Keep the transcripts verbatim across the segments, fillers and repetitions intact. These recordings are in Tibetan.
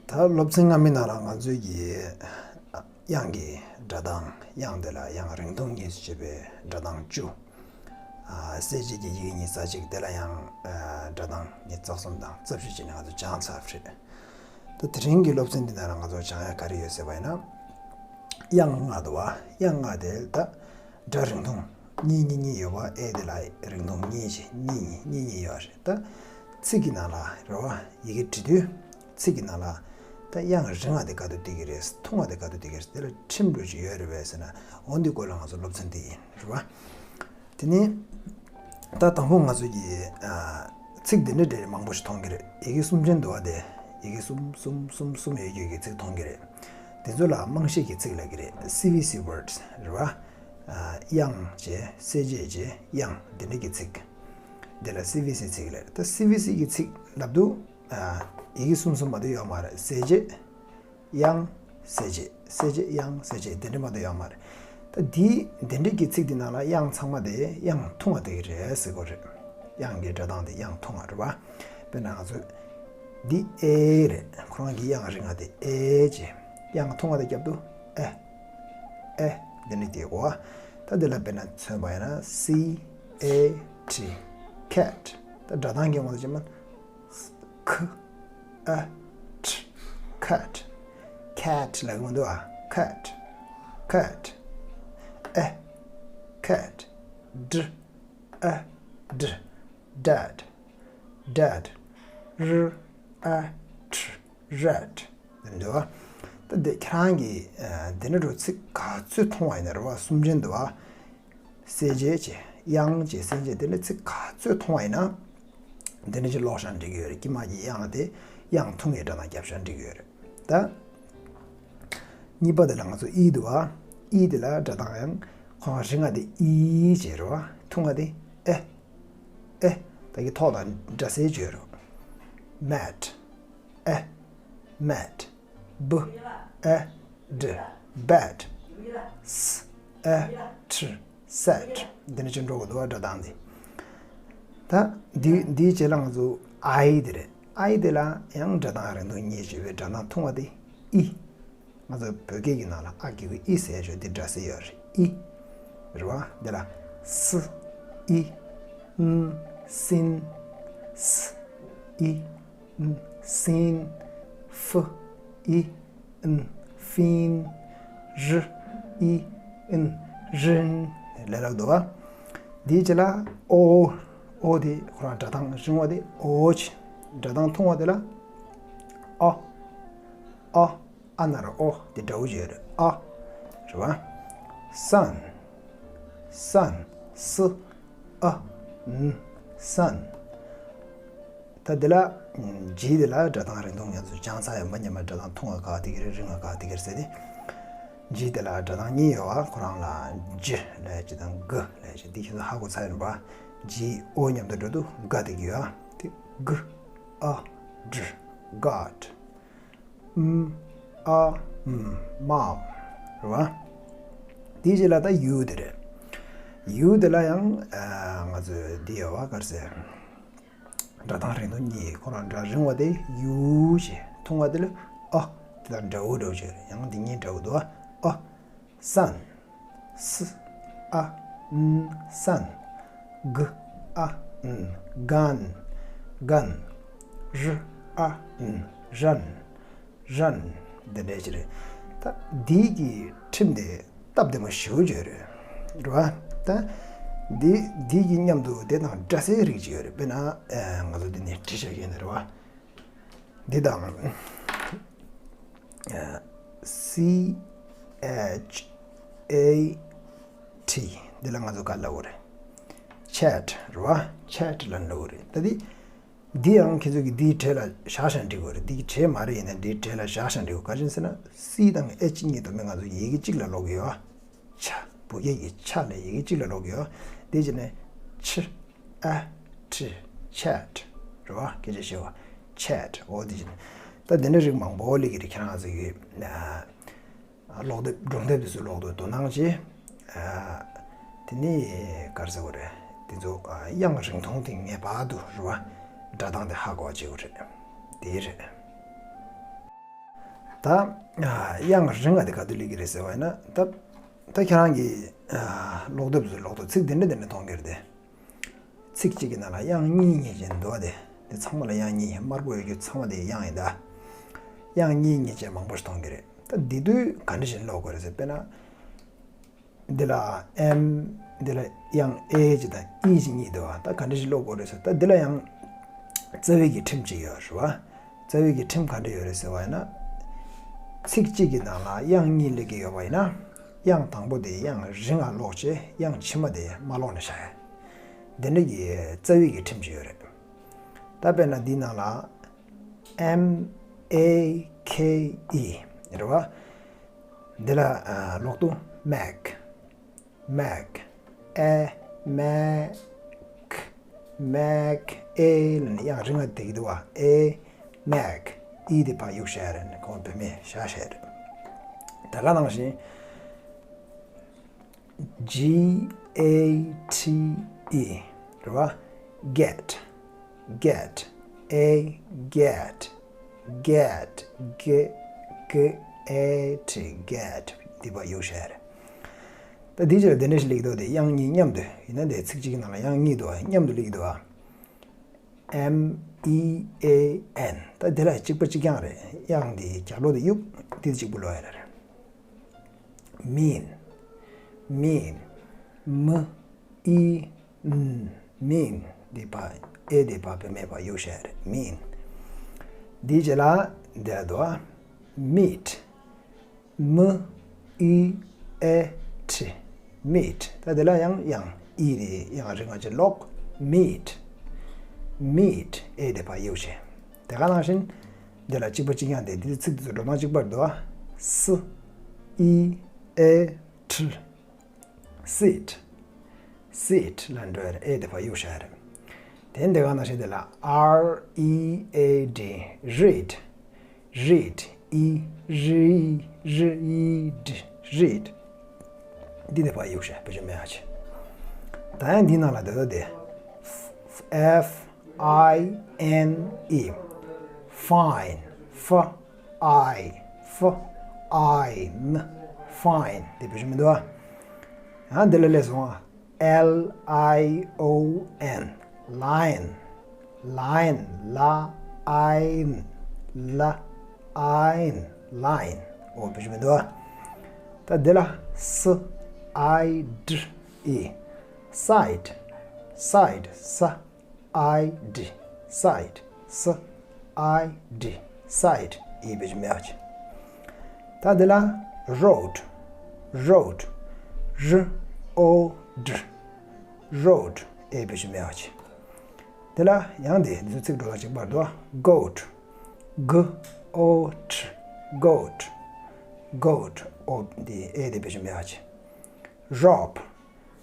ད་སློབ་ཚན་སྔ་མའི་ནང་ལ་ང་ཚོས་ཀྱི་དབྱངས་ཀྱི་སྒྲ་གདངས། དབྱངས་དེ་ལ་དབྱངས་རིང་ཐུང་གཉིས་སུ་ཕྱེ་བའི་སྒྲ་གདངས་བཅུ། ཨ། གསལ་བྱེད་ཀྱི་ཡི་གེ་ཉི་ཤུ་རྩ་གཅིག་དེ་ལ་ཡང་། ཨ། སྒྲ་གདངས་ཉི་ཤུ་རྩ་གསུམ་དང་རྩ་བཞི་བྱས་ནས་ང་ཚོ་སྦྱངས་ཚར་བ་རེད། ད་དེ་རིང་གི་སློབ་ཚན་འདི་ནང་ལ་ང་ཚོ་སྦྱང་ཡ་ག་རེ་ཡོད་ཟེར་བ་ཡིན་ན། དབྱངས་ལྔ་འདུག་བ། དབྱངས་ལྔ་དེ་ད་སྒྲ་རིང་ཐུང་གཉིས་གཉིས་གཉིས་ཡོད་པ། ཨེ་དེ་ལ་རིང་ཐུང་གཉིས་བྱས། གཉིས་གཉིས་གཉིས་གཉིས་ཡོད་རེད། ད་ཚིག་གི་ནང་ལ་རེད་བ། ཡི་གེ་འབྲི་དུས་ཚིག་གི་ནང་ལ་ད་དབྱངས་རིང་བ་དེ་ག་དུས་བསྡད་ཀྱི་རེད། ཐུང་བ་དེ་ག་དུས་བསྡད་ཀྱི་རེད། དེ་ལ་ཁྲིམས་འགྲོ་ཅིག་ཡོད་རེད་པས་ཟེར་ན། འོ་འདི་སྐོར་ལ་ང་ཚོ་སློབ་ཚན་འདི་ཡིན་རེད་བ། དེ་ནི་ད་དང་པོ་ང་ཚོ་གི། ཨ། ཚིག་འདི་འདྲ་འདྲ་མང་པོ་ཞིག་མཐོང་གི་རེད། ཡི་གེ་གསུམ་ཅན་འདུག་བ། དེ་ཡི་གེ་གསུམ་གསུམ་གསུམ་གསུམ་ཡོད་རྒྱུ་གི་ཚིག་མཐོང་གི་རེད། དེ་ཚོ་ལ་རྨང་གཞི་གི་ཚིག་ལབ་ཀྱི་རེད། སི་བི་སི་ཝར་ཌི་རེད་བ། ཨ། དབྱངས་བྱས། གསལ་བྱེད་བྱས། དབྱངས། འདི་འདྲ་གི་ཚིག་འདི་ལ་སི་བི་སི་ཚིག་ལབ་རེད། ད་སི་བི་སི་གི་ཚིག་ལབ་དུས། ཨ། ཡི་གེ་གསུམ་གསུམ་མ་གཏོགས་ཡོད་མ་རེད། གསལ་བྱེད། དབྱངས། གསལ་བྱེད། གསལ་བྱེད། དབྱངས། གསལ་བྱེད། དེ་འདྲ་མ་གཏོགས་ཡོད་མ་རེད། ད་འདི་འདི་འདྲ་གི་ཚིག་འདི་ནང་ལ་དབྱངས་ཚང་མ་དེ་དབྱངས་ཐུང་བ་དེ་རེད་ཟེར་དགོས་རེད། དབྱངས་ཀྱི་སྒྲ་གདངས་དེ་དབྱངས་ཐུང་བ་རེད་བ། དཔེར་ན་ང་ཚོ་འདི་ཨེ་རེད། ཁོ་རང་གི་དབྱངས་རིང་བ་དེ་ཨེ་བྱས། དབྱངས་ཐུང་བ་དེ་རྒྱབ་ཏུ་ཨེ། ཨེ། འདི་འདྲ་དེ་གོ་བ། ད་འདི་ལ་དཔེར་ན་མཚོན་པ་ཡིན་ན། སི་ཨེ་ཊི། ཁེ་ཊི། ད་སྒྲ་གདངས་ཀྱི་ངོས་ནས་བྱས་ན། ཁ། ཨ། ཊི། ཁེ་ཊི། ཁེ་ཊི་ལབ་ཀྱི་མི་འདུག་ཨ། ཁེ་ཊི། ཁེ་ཊི། ཨེ། ཁེ་ཊི། ཌི། ཨ། ཌི། ཌེ་ཌི། ཌེ་ཌི། ར། ཨ། ཊི། རེ་ཌི། དེ་འདྲ་འདུག་ཨ། ད་འདི་ཁྱེད་རང་གིས། ཨ། འདི་འདྲ་འདྲ་བོ་ཚིག་ག་ཚོད་མཐོང་བ་ཡིན་ན་རེད་བ། གསུམ་ཅན་འདུག་ཨ། གསལ་བྱེད་ཅེས། དབྱངས་ཅེས། གསལ་བྱེད། དེ་འདྲ་ཚིག་ག་ཚོད་མཐོང་བ་ཡིན་ན། འདི་འདྲ་ཅིག་ཀློག་བཞག་འགྲིག་གི་ཡོད་རེད། དཀྱིལ་མ་གི་དབྱངས་དེ་དབྱངས་ཐུང་བའི་སྒྲ་གདངས་རྒྱབ་བཞག་འགྲིག་གི་ཡོད་རེད། ད་གཉིས་པ་དེ་ལ་ང་ཚོ་ཨི་འདུག་བ། ཨི་དེ་ལ་སྒྲ་གདངས་ཡང་ཁོ་རང་རིང་བ་དེ་ཨི་ཅེས་རེད་བ། ཐུང་བ་དེ་ཨེ། ཨེ། ད་གི་ཐོག་དང་སྒྲ་གསལ་བྱེད་རེད། མེ་ཊི། ཨེ། མེ་ཊི། བ། ཨེ། ཌི། བེ་ཊི། སི། ཨེ། ཊི། སེ་ཊི། འདི་ནས་ཅིག་འགྲོ་གི་འདུག་བ། སྒྲ་གདངས་འདི། ད་འདི་འདིའི་རྗེས་ལ་ང་ཚོ་ཨའི་དེ་རེད། ཨའི་དེ་ལ་ཡང་སྒྲ་གདངས་རིང་ཐུང་གཉིས་ཡོད་པའི་སྒྲ་གདངས་ཐུང་བ་དེ་ཨི། ང་ཚོ་བོད་སྐད་ཀྱི་ནང་ལ་ཨ་གི་གུ་ཨི་ཟེར་ཡ་ཅིག་ཡོད། འདི་སྒྲ་གསལ་ཡོད་རེད། ཨི། རེད་བ། འདི་ལ་སི། ཨི། ན། སིན། སི། ཨི། ན། སིན། ཧྥུ། ཨི། ཨན། ཧྥིན། རི། ཨི། ཨན། རིན། ལབ་ལབ་འདུག་བ། འདིའི་རྗེས་ལ་ཨོ། ཨོ་དེ་ཁོ་རང་སྒྲ་གདངས་རིང་བ་དེ་ཨོ་བྱས། སྒྲ་གདངས་ཐུང་བ་དེ་ལ་ཨ། ཨ། ཨ་ན་རོ་ཨོ། དེ་འདྲ་བོ་ཅིག་ཡོད་རེད། ཨ། རེད་བ། སན། སན། སི། ཨ། ན། སན། ད་འདི་ལ་ཇི་འདི་ལ་སྒྲ་གདངས་རིང་ཐུང་ང་ཚོ་སྦྱངས་ཚར་ཡོད། མ་ཉམས་པ་སྒྲ་གདངས་ཐུང་བ་ག་དེ་ག་རེད། རིང་བ་ག་དེ་ག་རེད་ཟེར་ཏེ། ཇི་འདི་ལ་སྒྲ་གདངས་གཉིས་ཡོད་བ། ཁོ་རང་ལ་ཇི་ལབ་ཡ་ཅིག་དང་གི་ལབ་ཡ་ཅིག། འདི་ཁྱེད་ཚོ་ཧ་གོ་ཚར་ཡོད་རེད་བ། ཇི་ཨོ་མཉམ་དུ་འགྲོ་དུས་ག་དེ་གི་ཡོད་བ། དེ་གི། ཨ། གྲི། གཱ་ཌི། མ། ཨ། མ། མམ། རེད་བ། དེའི་རྗེས་ལ་ད་ཡུ་དེ་རེད། ཡུ་དེ་ལ་ཡང་། ཨ། ང་ཚོས་འདི་ཡོད་བ། ག་རེ་ཟེར། སྒྲ་གདངས་རིང་ཐུང་གཉིས། ཁོ་རང་སྒྲ་རིང་བ་དེ་ཡུ་ཞེས། ཐུང་བ་དེ་ལ་ཨ། དེ་དང་འདྲ་བོ་འདྲ་བོ་ཅིག་རེད། ཡང་འདི་གཉིས་འདྲ་བོ་འདུག་བ། ཨ། སན། སི། ཨ། ན། སན། གི། ཨ། ན། གན། གན། རི། ཨ། ན། རན། རན། འདི་འདྲ་ཅིག་རེད། ད་འདི་གི་ཁྲིམས་དེ་སྟབས་བདེ་མོ་ཞེ་པོ་ཅིག་ཡོད་རེད། རེད་བ། ད་འདི་འདི་གི་མཉམ་དུ་དེ་དང་སྒྲ་གསལ་རིགས་ཅིག་ཡོད་རེད། དཔེར་ན། ཨ། ང་ཚོ་འདི་ནས་བྲིས་བཞག་གི་ཡིན་ན། རེད་བ། འདི་དང་། ཨ། སི་ཨེཆ་ཨེ་ཊི། འདི་ལ་ང་ཚོ་ག་ལབ་དགོས་རེད། ཆེ་ཊི། རེད་བ། ཆེ་ཊི་ལབ་ན་འགྲིག་གི་རེད། ད་འདི། འདི་ཡང་ཁྱེད་ཚོ་གིས་འདིའི་གྲས་ལ་བཞག་བཞག་ན་འགྲིག་གི་རེད། འདི་གི་གྲས་མ་རེད། ཡིན་ན་འདིའི་གྲས་ལ་བཞག་བཞག་ན་འགྲིག་གི། ག་རེ་ཟེར་ན། སི་དང་ཨེཆ་གཉིས་དོ་མི་ང་ཚོ་ཡི་གེ་གཅིག་ལ་ཀློག་གི་ཡོད། ཆ། བོད་སྐད་ཀྱི་ཆ་ལ་ཡི་གེ་གཅིག་ལ་ཀློག་གི་ཡོད། དེ་བྱས་ནས་ཆི། ཨ། ཊི། ཆེ་ཊི། རེད་བ། སྐད་ཆ་བཤད་པ། ཆེ་ཊི། འོ་དེ་བྱས་ནས། ད་དེ་འདྲ་རིགས་མང་པོ་སླེབས་ཀྱི་རེད། ཁྱེད་རང་ཚོ་གིས། ཨ། ཀློག་དེབ། སྒྲུང་དེབ་དེ་ཚོ་ཀློག་དུས་དོ་སྣང་བྱེད། ཨ། དེ་ནས་ག་རེ་ཟེར་དགོས་རེད། དེ་ཚོ། ཨ། དབྱངས་རིང་ཐུང་དེ་ངེས་པར་དུ། རེད་བ། སྒྲ་གདངས་དེ་ཧ་གོ་བ་བྱེད་དགོས་རེད། དེ་རེད། ད་དབྱངས་རིང་བ་དེ་ག་དུས་སླེབས་ཀྱི་རེད་ཟེར་བ་ཡིན་ན། ད་ད་ཁྱེད་རང་གིས་ཀློག་དུས་སུ་ཀློག་དུས་ཚིག་འདི་འདྲ་འདི་འདྲ་མཐོང་གི་རེད་དེ། ཚིག་གཅིག་གི་ནང་ལ་དབྱངས་གཉིས་གཉིས་བྱས་འདུག་བ། དེ་དེ་ཚང་མ་ལ་དབྱངས་གཉིས། དམར་པོ་ཡོད་རྒྱུ་ཚང་མ་དེ་དབྱངས་ཡིན་ད། དབྱངས་གཉིས་གཉིས་བྱས་མང་པོ་ཞིག་མཐོང་གི་རེད། ད་འདི་དུས་ག་འདྲ་ཞིག་ཀློག་དགོས་རེད་ཟེར། དཔེར་ན། འདི་ལ་M། འདི་ལ་དབྱངས་A་གཅིག་དང་E་གཅིག་གཉིས་འདུག་བ། ད་ག་འདྲ་ཞིག་ཀློག་དགོས་རེད་ཟེར། ད་འདི་ལ་ཡང་རྩ་བའི་གི་ཁྲིམས་གཅིག་ཡོད་རེད་བ། རྩ་བའི་གི་ཁྲིམས་ག་འདྲ་ཡོད་རེད་ཟེར་བ་ཡིན་ན། ཚིག་གཅིག་གི་ནང་ལ་དབྱངས་གཉིས་སླེབས་ཀྱི་ཡོད་པ་ཡིན་ན། དབྱངས་དང་པོ་དེ་དབྱངས་རིང་བ་ཀློག་བྱས། དབྱངས་ཕྱི་མ་དེ་མ་ཀློག་ནས་བཞག་ཡ། འདི་འདྲ་གི་རྩ་བའི་གི་ཁྲིམས་གཅིག་ཡོད་རེད། ད་དཔེར་ན་འདིའི་ནང་ལ་M A K E་རེད་བ། འདི་ལ་ཨ་ཀློག་དུས་མེག། མེག། ཨེ། མེག། མེག། ཨེ་ལབ་ནས་དབྱངས་རིང་བ་བསྡད་ཀྱི་འདུག་བ། ཨེ། མེག། ཨི་དེ་ཕར་གཡུག་བཞག་རེད། ཁོང་བུད་མེད་བཞག་བཞག་རེད། ད་ག་ནང་བཞིན། G A T E་རེད་བ། གེཊ། གེཊ། A། གེཊ། གེཊ། G། G A T། གེཊ། འདི་ཕར་གཡུག་བཞག་རེད། ད་འདི་ཕྱིར་དེ་འདྲ་ཞིག་སླེབས་ཀྱི་འདུག་སྟེ། དབྱངས་གཉིས་མཉམ་དུ། ཡིན་ན་དེ་ཚིག་གཅིག་གི་ནང་ལ་དབྱངས་གཉིས་འདུག་མཉམ་དུ་སླེབས་ཀྱི་འདུག་ཨ། M E A N། ད་འདི་ལ་གཅིག་པ་གཅིག་རྐྱང་རེད། དབྱངས་འདི་རྒྱབ་ལོགས་དེ་གཡུག། འདི་གཅིག་པུ་ཀློག་ཡ་རེད། མིན། མིན། M E N། མིན། འདི་ཕར་ཨེ་འདི་ཕར་བུད་མེད་ཕར་གཡུག་བཞག་རེད། མིན། འདིའི་རྗེས་ལ་འདི་ལ་འདུག་ཨ། མིཊ། M E A T། མིཊ། ད་འདི་ལ་ཡང་ཡང་ཨི་རེད། ཡང་རིང་བ་ཅིག་ཀློག་མིཊ། མིཊ། ཨེ་འདི་ཕར་གཡུག་བྱས། དེ་ག་ནང་བཞིན་འདི་ལ་གཅིག་པ་གཅིག་རྐྱང་དེ། འདི་ཚིག་འདི་ཚོ་འགྲོ་སྟངས་གཅིག་པ་རེད་འདུག་ཨ། སི། ཨི། ཨེ། ཊི། སིཊ། སིཊ་ལ་འགྲོ་ཡ་རེད། ཨེ་འདི་ཕར་གཡུག་བཞག་ཡ་རེད། དེ་འདི་ག་ནང་བཞིན་འདི་ལ་R E A D། རིཌ། རིཌ། ཨི། རི། རི། ཨི། ཌི། རིཌ། འདི་འདི་ཕར་གཡུག་བཞག་བེད་སྤྱོད་མེད་ཡ་བྱས། ད་ཡང་འདིའི་ནང་ལ་འདི་ལྟ་སྟེ། F I N E། ཕའིན། ཧྥ། ཨའི། ཧྥ། ཨའི། ན། ཕའིན། འདི་བེད་སྤྱོད་མི་འདུག་ཨ། ཡང་འདི་ལ་སླེབས་སོང་ཨ། L I O N། ལའིན། ལའིན། ལ། ཨའི། ན། ལ། ཨའི། ན། ལའིན། འོ་བེད་སྤྱོད་མི་འདུག་ཨ། ད་འདི་ལ་S I D E། སའིཌ། སའིཌ། ས། I D། སའིཌ། S I D། སའིཌ། ཨི་བེད་སྤྱོད་མེད་པ་བྱས། ད་འདི་ལ་རོཌ། རོཌ། R O D། རོཌ། ཨེ་བེད་སྤྱོད་མེད་པ་བྱས། འདི་ལ་ཡང་དེ་འདི་ཚོ་ཚིག་འགྲོ་སྟངས་གཅིག་པ་རེད་འདུག་ཨ། གོཊ། G O T། གོཊ། གོཊ། འོ་འདི་ཨེ་དེ་བེད་སྤྱོད་མེད་པ་བྱས། རོབ།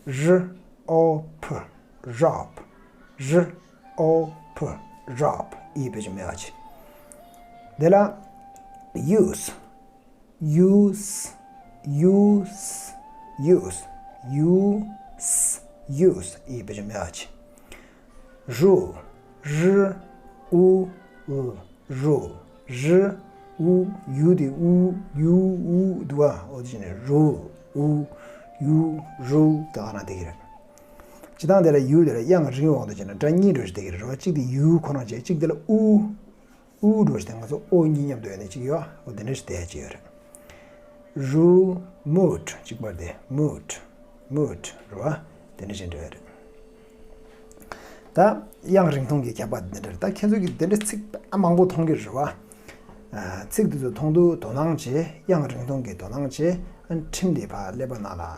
R O P། རོབ། R O P། རོབ། ཨི་བེད་སྤྱོད་མེད་པ་བྱས། འདི་ལ་ཡུ་སི། ཡུ་སི། ཡུ་སི། ཡུ་སི། ཡུ་སི། ཡུ་སི། ཨི་བེད་སྤྱོད་མེད་པ་བྱས། རུལ། R U L། རུལ། R U། ཡུ་དེ་ཨུ། ཡུ་ཨུ་འདུག་ཨ། འོ་དེ་བྱས་ནས་རུལ། ཨུ། ཡུ། རུལ། ད་ག་རང་བསྡད་ཀྱི་རེད། སྤྱིར་བཏང་དེ་ལ་ཡུ་དེ་ལ་དབྱངས་རིང་བའི་དབང་དུ་བྱས་ན་སྒྲ་གཉིས་འགྲོ་བཞིན་བསྡད་ཀྱི་རེད་བ། གཅིག་དེ་ཡུ་ཁོ་རང་བྱས། གཅིག་དེ་ལ་ཨུ། ཨུ་འགྲོ་བཞིན་བསྡད། ང་ཚོ་ཨོ་གཉིས་མཉམ་དུ་ཡོད་ནས་གཅིག་ཡོད་ཨ། འོ་དེ་འདྲ་ཞིག་བསྡད་ཀྱི་ཡོད་རེད། རུལ། མུཊ། གཅིག་པ་དེ་མུཊ། མུཊ་རེད་བ། དེ་འདྲ་ཞིག་འགྲོ་ཡ་རེད། ད་དབྱངས་རིང་ཐུང་གི་ཁྱད་པར་འདི་འདྲ་རེད། ད་ཁྱེད་ཚོ་གིས་འདི་འདྲ་ཚིག་ཨ་མང་པོ་མཐོང་གི་རེད་བ། ཨ། ཚིག་འདི་ཚོ་མཐོང་དུས་དོ་སྣང་བྱེད། དབྱངས་རིང་ཐུང་གི་དོ་སྣང་བྱེད། ཨ། ཁྲིམས་འདི་ཕར་ཀླད་པ་ནང་ལ་ཨ་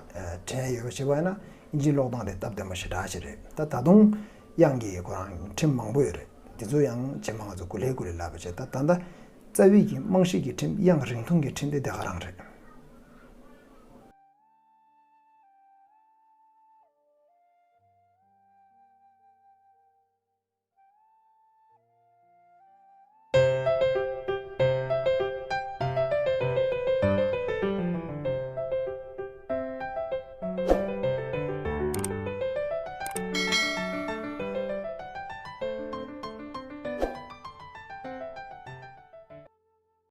དྲན་ཡོད་པ་བྱས་པ་ཡིན་ན་ཨིན་ཇིའི་ཀློག་སྟངས་དེ་སྟབས་བདེ་མོ་ཞེ་དྲག་ཞིག་རེད། ད་ད་དུང་དབྱངས་ཀྱི་ཁོ་རང་ཁྲིམས་མང་པོ་ཡོད་རེད། འདི་ཚོ་ཡང་རྗེས་མ་ང་ཚོ་འགུ་ལྷོད་འགུ་ལྷོད་ལབ་པ་བྱས། ད་ད་ལྟ་རྩ་བའི་གི་རྨང་གཞི་གི་ཁྲིམས། དབྱངས་རིང་ཐུང་གི་ཁྲིམས་དེ་དེ་ག་རང་རེད།